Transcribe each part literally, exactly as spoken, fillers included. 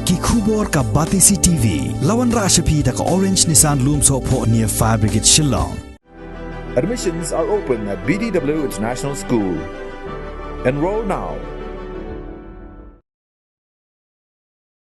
Ki khubor ka Batesi T V. La wanrah sha phi da ka Orange Nissan Lumsohphoh near Fire Brigade Shillong. Admissions are open at B D W International School. Enroll now.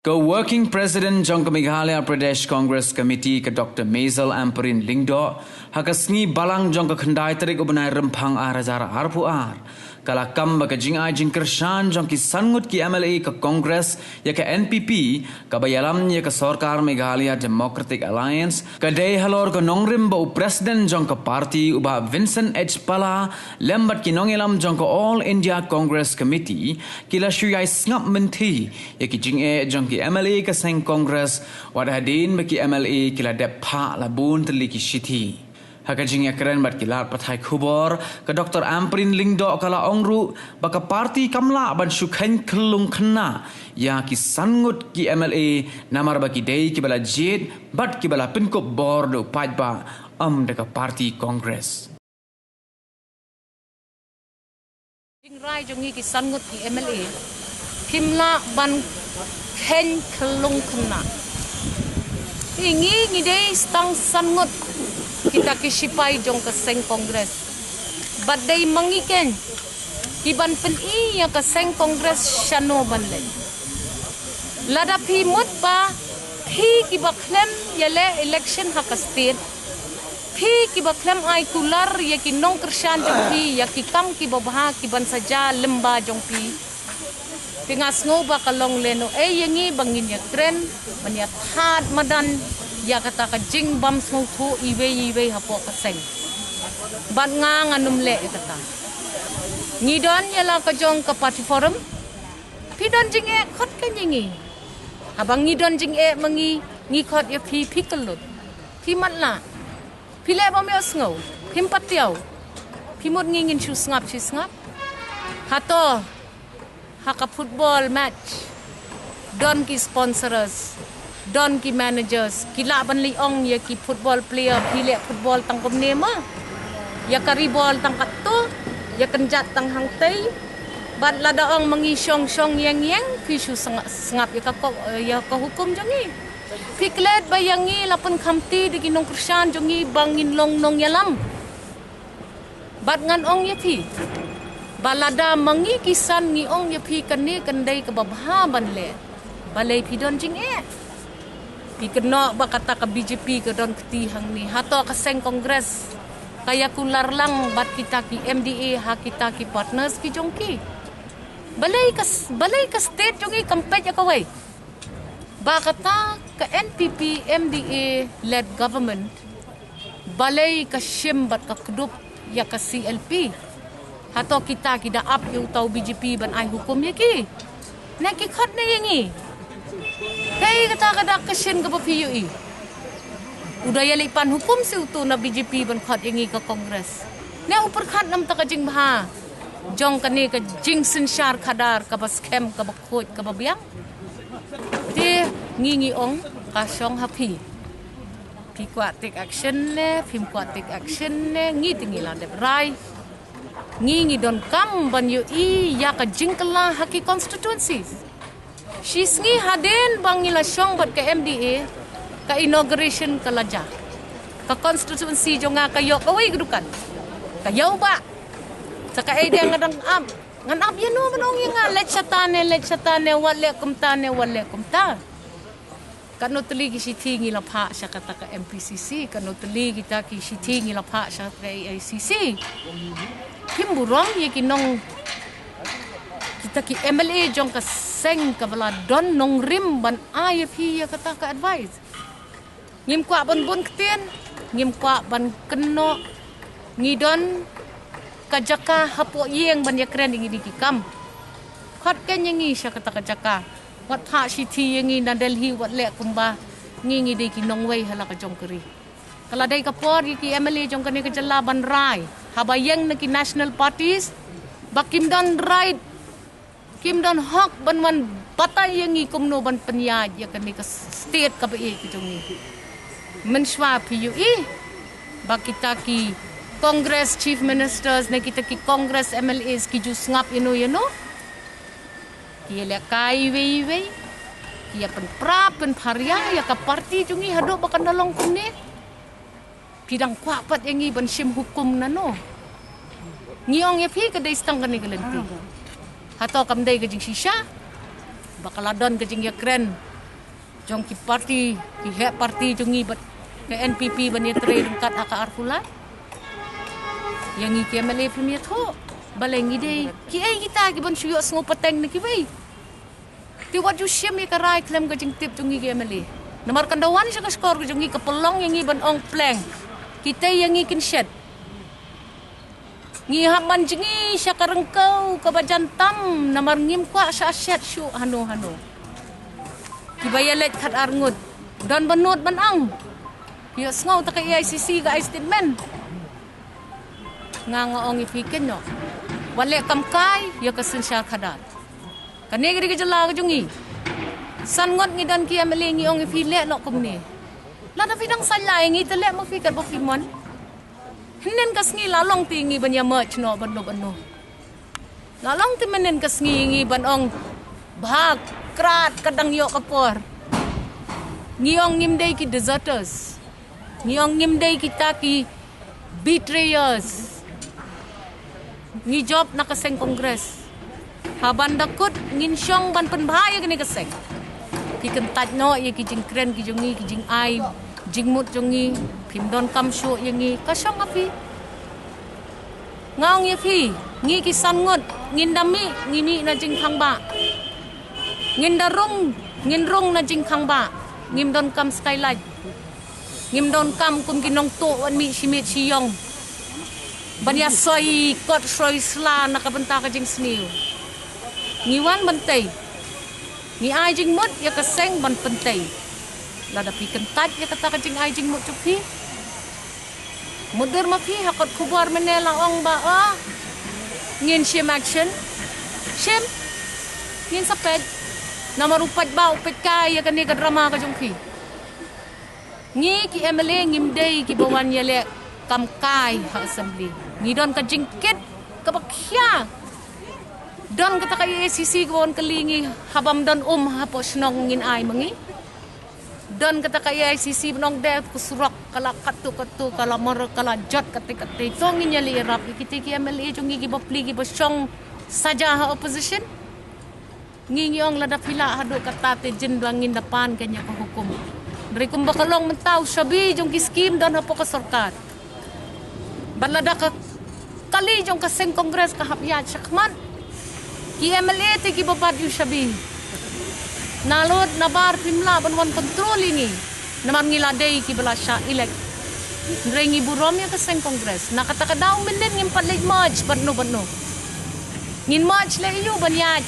Ka Working President jong ka Meghalaya Pradesh Congress Committee ka Doctor Maisel Ampareen Lyngdoh ha ka sngi Balang jong ka khyndai tarik u bnai Rymphang ar hajar arphew ar ka la kam ba ka jingai jingkyrshan jong ki san ngut ki M L A ka Congress ïa ka N P P kaba ïalam ïa ka sorkar Meghalaya Democratic Alliance ka dei halor ka nongrim ba u President jong ka party u Bah Vincent H Pala lem bad ki nongïalam jong ka All India Congress Committee ki la shu ïai sngap mynthi ïa ki jingeh jong ki M L A ka seng Congress wat hadien ba ki M L A ki la dep phah la bun tylli ki shithi. Ha ka jingïakren bad ki lad pathai khubor ka Doctor Ampareen Lyngdoh ka la ong ruh ba ka party kam lah ban shu kheiñ khyllung khynnah ïa ki san ngut ki M L A namar ba ki dei kiba la jied bad kiba la pynkup bor da u paidbah ym da ka party Congress. Jingrai jong ngi ki san ngut ki M L A phim lah ban kheiñ khyllung khynnah. Ngi ngi dei tang san ngut kita ki shipai jong ka seng Congress. Bad dei ma ngi keiñ ki ban pyni ïa ka seng Congress shano ban leit. Lada phi mut ba phi kiba khlem ïaleh election ha ka state, phi kiba khlem ai kular ïa ki nongkyrshan jong phi ïa ki kam kiba bha ki ban sa jia lyngba jong phi. Te nga sngew ba ka long lehnohei ïa ngi ba ngin ïakren ban ïathad madan ïa kata ka jingbym sngewthuh iwei iwei hapoh ka seng. Bad nga ngan ym leh ïa kata. Ngi don ïa la ka jong ka party forum. Phi don jingeh khot keiñ ïa ngi. Haba ngi don jingeh ma ngi, ngi khot ïa phi, phi kyllut. Phi matlah. Phi leh bym ïohsngew. Phim patiaw. Phi mut ngi ngin shu sngap shi sngap. Hato ha ka football match don ki sponsors, don ki managers, ki lah ban leit ong ïa ki football player, phi leh football tang kumne ma, ïa ka ri bol tang katto, ïa kynjat tang hangtei. Bad lada ong ma ngi shong shong ïeng ïeng, phi shu sngap ïa ka, ïa ka hukum jong ngi. Phi klet ba ïa ngi la pynkhamti da ki nongkyrshan jong ngi ba ngin long nongïalam. Bad ngan ong ïa phi ba lada ma ngi ki san ngi ong ïa phi kane kan dei kaba bha ban leh, balei phi don jingeh? Phi kynnoh ba kata ka B J P ka don kti hangne, hato ka seng Congress ka ïa kular lang bad kita ki M D A ha kita ki partners ki jong ki? Balei ka, balei ka state jong ngi kam peit ïa kawei? Ba kata ka N P P M D A led government, balei ka shim bad ka kdup ïa ka C L P? Hato kita ki da ap ïa uta u B J P ban ai hukum ïa ki? Ne ki khot ne ïa ngi? Kaei kata ka dak ka shin kaba phi ïohi? U da ïaleh pan hukum shi uto na B J P ban khot ïa ngi ka Congress. Ne u pyrkhat namar ka jingbha jong kane ka jingsynshar khadar kaba skhem kaba khuid kaba biang. Te ngi ngi ong ka shong ha phi. Phi kwah take action ne, phim kwah take action ne, ngi te ngi la dep rai. Ngi ngi donkam ban ïohi ïa ka jingkylla ha ki constituencies. Shi sngi hadien ba ngi la shong bad ka M D A, ka inauguration ka la jia. Ka constituency jong nga ka ïoh kawei ka dukan. Ka ïoh ba. Sa kaei de nga dang ap. Ngan ap ïano ban ong ïa nga leit shata ne, leit shata ne, wat leh kumta ne, wat leh kumta. Katno tylli ki shithi ngi la phah sha kata ka M P C C, katno tylli kita ki shithi ngi la phah sha ka A I C C. Phim burom ïa ki nong, kita ki M L A jong ka seng kaba la don nongrim ban ai ïa phi ïa kata ka advice. Ngim kwah ban bun ktien, ngim kwah ban kynnoh, ngi don ka jaka hapoh ïing ban ïakren ïa ngi dei ki kam. Khot keiñ ïa ngi sha kata ka jaka. Wat phah shithi ïa ngi na Delhi, wat leh kumba ngi ngi dei ki nongwei ha la ka jong ka ri. Ka la dei ka por ïa ki M L A jong kane ka jylla ban rai haba ïeng na ki national parties ba kim don right, kim don hok ban wan batai ïa ngi kumno ban pynïaid ïa kane ka state kaba ïeit ka jong ngi. Mynshuwa phi ïohi ba kita ki Congress chief ministers ne kita ki Congress M L As ki ju sngap ïano ïano. Ki ïalehkai iwei iwei. Ki ïa pynpra pynpharia ïa ka parti jong ngi haduh ba kan da long kumne. Phi dang kwah pat ïa ngi ban shim hukum nano? Ngi ong ïa phi ka dei stang kane ka lynti. Hato kam dei ka jingshisha ba ka la don ka jingïakren jong ki parti, ki heh parti jong ngi bad ka N P P ban ïatrei ryngkat ha ka arphew lai? Ïa ngi ki M L A phim ïathuh. Balei ngi dei kiei kita ki ban shu ïohsngew pateng na kiwei? Te wat ju shim ïa ka rai khlem ka jingtip jong ngi ki M L A. Namar kan da wan sha ka shkor ka jong ngi ka pynlong ïa ngi ban ong pleng. Kitei ïa ngi kin shet. Ngi hap ban jngi sha ka ryngkew kaba jan tam namar ngim kwah sha shet shuh hano hano. Kiba ïaleit khat ar ngut don ba nud ban ang. Ïohsngew ta ka A I C C ka ai statement. Nga nga ong ïa phi kynnoh. Wat leh kam kai ïa ka synshar khadar. Kane ka dei ka jylla ka jong ngi. San ngut ngi don ki M L A ngi ong ïa phi leh noh kumne. Lada phi dang sain lai ngi te leh ma phi katba phi mon. Hynnin ka sngi la long te ngi ban ïa merge noh bad no bad no. La long te mynnin ka sngi ngi ban ong bha krat ka dang ïoh ka por. Ngi ong ngim dei ki deserters. Ngi ong ngim dei kita ki betrayers. Ngi jop na ka seng Congress. Haban da kut ngin shong ban pynbha ïa kane ka seng. Phi kyntait noh ïa ki jingkren ki jong ngi, ki jingai jingmut jong ngi. Phim donkam shuh ïa ngi, ka shong ha phi. Nga ong ïa phi, ngi ki san ngut ngin da mih, ngi mih na jingkhangbah. Ngin da rung, ngin rung na jingkhangbah. Ngim donkam skylight. Ngim donkam kum ki nongtuh wan mih shi miet shi ïong ban ïa soi kot soi sla na ka bynta ka jingsniew. Ngi wan ban tei. Ngi ai jingmut ïa ka seng ban pyntei. Lada phi kyntait ïa kata ka jingai jingmut jong phi, mutdur ma phi ha kot khubor mynne la ong ba, oh, ngin shim action. Shim. Ngin sa peit. Namar u paidbah u peit kai ïa kane ka drama ka jong phi. Ngi ki M L A ngim dei kiba wan ïaleh kam kai ha assembly. Ngi don ka jingkit kaba khia. Don kata ka A I C C kaba wan kylli ngi, habym don um hapoh shnong ngin ai ma ngi. Don kata ka A I C C ba ong de ka surok ka la katto katto, ka la mar, ka la jot katte katte. To ngin ïaleh ïarap ïa kita ki M L A jong ngi kiba pli kiba shong saja ha opposition. Ngi ngi ong lada phi lah haduh katta te jin ba ngin da pan kane ka hukum. Hynrei kumba ka long mynta u shabi jong ki skim don hapoh ka sorkar. Bad lada ka kali jong ka seng Congress ka hap ïaid shakhmat, ki M L A te kiba bat ïa u shabi. Nalor nabar phim lah ban wan kontrol ïa ngi. Namar ngi la dei kiba la shah elect. Hynrei ngi burom ïa ka seng Congress. Na kata ka daw mynnin ngim pat leit merge bad no bad no. Ngin merge leh ïa u ban ïaid,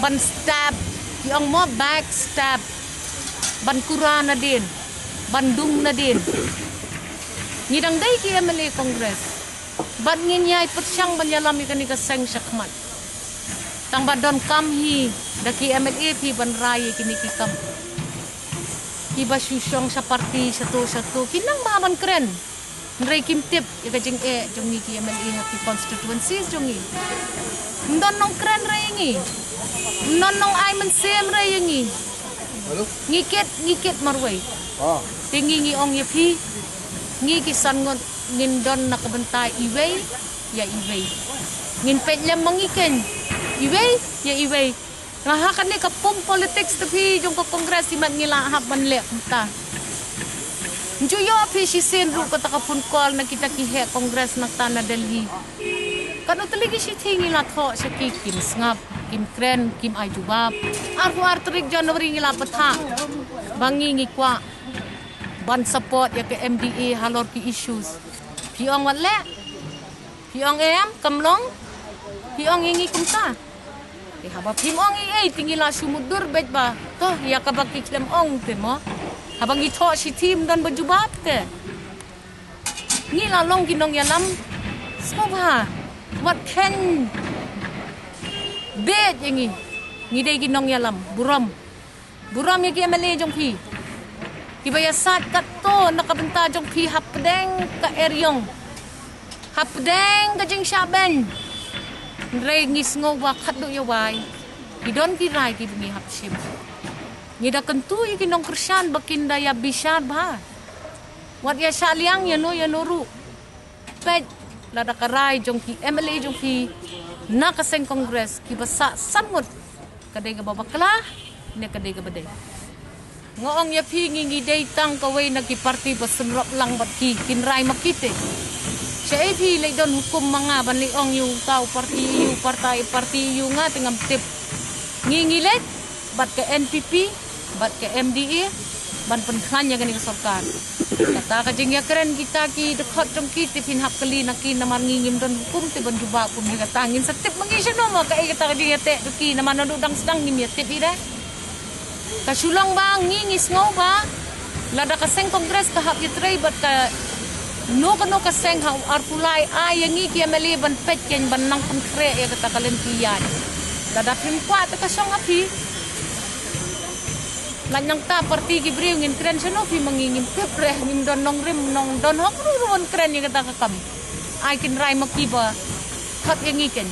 ban stab, ki ong mo backstab, ban kura nadien, ban dung nadien. Ngi dang dei ki M L A Congress. Bad ngin ïai pyrshang ban ïalam ïa kane ka seng shakhmat. Tang ba donkam hi da ki M L A phi ban rai ïa kine ki kam. Kiba shu shong sha party shato shato ki nang ba ban kren. Hynrei kim tip ïa ka jingeh jong ngi ki M L A ha ki constituencies jong ngi. Ym don nongkren re ïa ngi. Ym don nong ai mynsiem re ïa ngi. Ngi kit, ngi kit marwei. Te ngi ngi ong ïa phi, ngi ki san ngut ngin don na ka bynta iwei ïa iwei. Ngin peit lem ma ngi keiñ iwei ïa iwei. Nga ha kane ka pung politics te phi jong ka Congress imat ngi la hap ban leh kumta. Nju ïoh phi shisien ruh kata ka phone call na kita ki heh Congress na kata na Delhi. Katno tylli ki shithi ngi la thoh sha ki, kim sngap, kim kren, kim ai jubab. Arphew ar tarik January ngi la pathah ba ngi ngi kwah ban support ïa ka M D A halor ki issues. Phi ong wat leh? Phi ong em, kam long? Phi ong ïa ngi kumta. Te haba phim ong ei ei te ngi la shu mutdur beit ba to ïa kaba ki khlem ong te mo. Haba ngi thoh shithi ym don ba jubab te. Ngi la long ki nongïalam. Sngewbha wat kheiñ beit ïa ngi. Ngi dei ki nongïalam. Burom. Burom ïa ki M L A jong phi kiba ïasaid katto na ka bynta jong phi hapdeng ka eriong, hapdeng ka jingshah beiñ. Hynrei ngi sngew ba khatduh ïa wai Ki don ki rai kiba ngi hap shim. Ngi da kyntu ïa ki nongkyrshan ba kin da ïa bishar bha. Wat ïa shah liang ïa no ïa no ruh. Peit, lada ka rai jong ki M L A jong ki na ka seng Congress kiba sah san ngut, ka dei kaba bakla ne ka dei kaba dei. Nga ong ïa phi, ngi ngi dei tang kawei na ki parti ba synrop lang bad ki, kin rai ma ki te. Shaei phi leit don hukum ma nga ban leit ong ïa uta u parti, ïa u parti, parti ïa u, nga te ngam tip. Ngi ngi leit bad ka N P P bad ka M D A ban pynkhlaiñ ïa kane ka sorkar. Kata ka jingïakren kita ki dkhot jong ki te phin hap kylli na ki, namar ngi ngim don hukum te ban jubab kum ïa kata. Ngin sa tip ma ngi shano ma kaei kata ka jingïateh jong ki, namar naduh dang sdang ngim ïatip ïa da. Ka shu long ba ngi ngi sngew ba lada ka seng Congress ka hap ïatrei bad kano kano ka seng ha u arphew lai, ai ïa ngi ki M L A ban peit keiñ ban nang pynkhreh ïa kata ka lynti ïaid. Lada phim kwah te ka shong ha phi. Lait nangta parti ki briew, ngin kren shano phi ma ngi, ngim tip re, ngim don nongrim nongdon hok ruh ruh ban kren ïa kata ka kam. Ai kin rai ma ki ba khot ïa ngi keiñ.